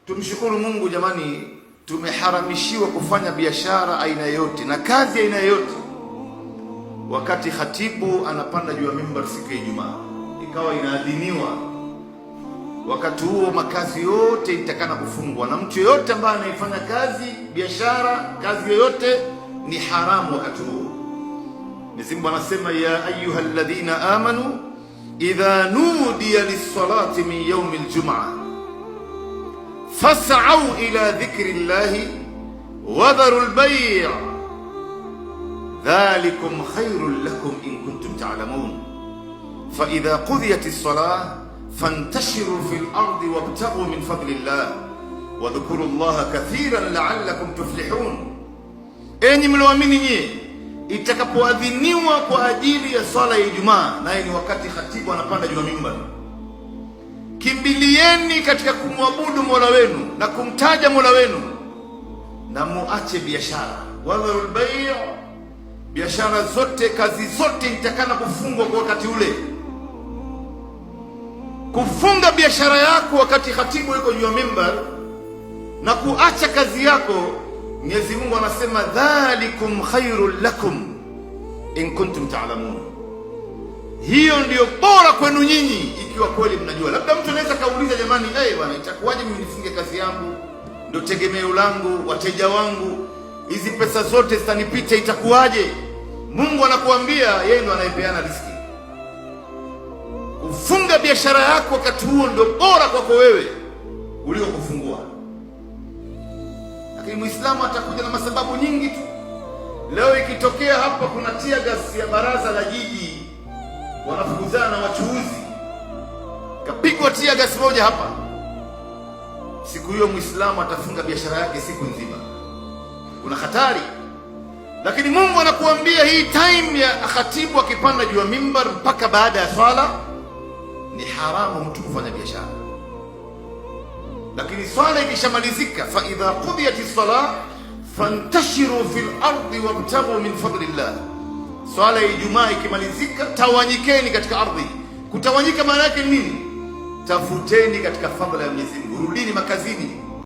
Tumshukuru Mungu jamani, tumeharamishiwa kufanya biashara aina yoyote na kazi aina yoyote wakati khatibu anapanda juu ya mimbar siku ya Ijumaa, ikawa inaadhiniwa. Wakati huo makazi yote itakana kufungwa, na mtu yoyote ambaye anaifanya kazi biashara, kazi yoyote ni haramu wakati huo. Mwenyezi Mungu anasema, ya ayuha alladhina amanu idha nudiya lis-salati min yaumi al-jum'a fas'au ila dhikri llahi wadharu al-bay' dhalikum khairun lakum in kuntum ta'lamun fa idha qudiyat as-salah fantashiru fil ardi wabtaghu min fadli llah wadhkuru llaha kathiran la'allakum tuflihun. Enyi mlioamini nyie, itakapoadhiniwa kwa ajili ya swala ya Ijumaa, naye ni wakati khatibu anapanda juu ya mimbar, kimbilieni katika kumwabudu Mola wenu na kumtaja Mola wenu, na muache biashara. Wadharul bay', biashara zote, kazi zote itakana kufungwa kwa wakati ule. Kufunga biashara yako wakati khatibu yuko juu ya mimbar na kuacha kazi yako, Mwenyezi Mungu anasema dhalikum khairul lakum in kuntum ta'lamun, hiyo ndiyo bora kwenu nyinyi ikiwa kweli mnajua. Labda mtu anaweza kauliza, jamani, eh bwana, itakuwaje mimi nifunge kazi yangu, ndio tegemeo langu, wateja wangu, hizi pesa zote zitanipita, itakuwaje? Mungu anakuambia yeye ndo anayepeana riziki. Kufunga biashara yako wakati huo ndio bora kwako wewe kuliko kufungua. Lakini Muislamu atakuja na masababu nyingi tu. Leo ikitokea hapa kuna tear gas ya baraza la jiji, wanafukuzana na wachuuzi, kapigwa tear gas moja hapa, siku hiyo Muislamu atafunga biashara yake siku nzima. Kuna hatari, lakini Mungu anakuambia hii time ya khatibu akipanda juu ya mimbar mpaka baada ya swala ni haramu mtu kufanya biashara, lakini swala ikishamalizika, fa idha qudiyat as-salah fantashiru fil ardi wabtaghu min fadlillah. Swala ya Ijumaa ikimalizika, tawanyikeni katika ardhi. Kutawanyika maana yake nini? Tafuteni katika fadhila ya Mwenyezi Mungu, rudini makazini.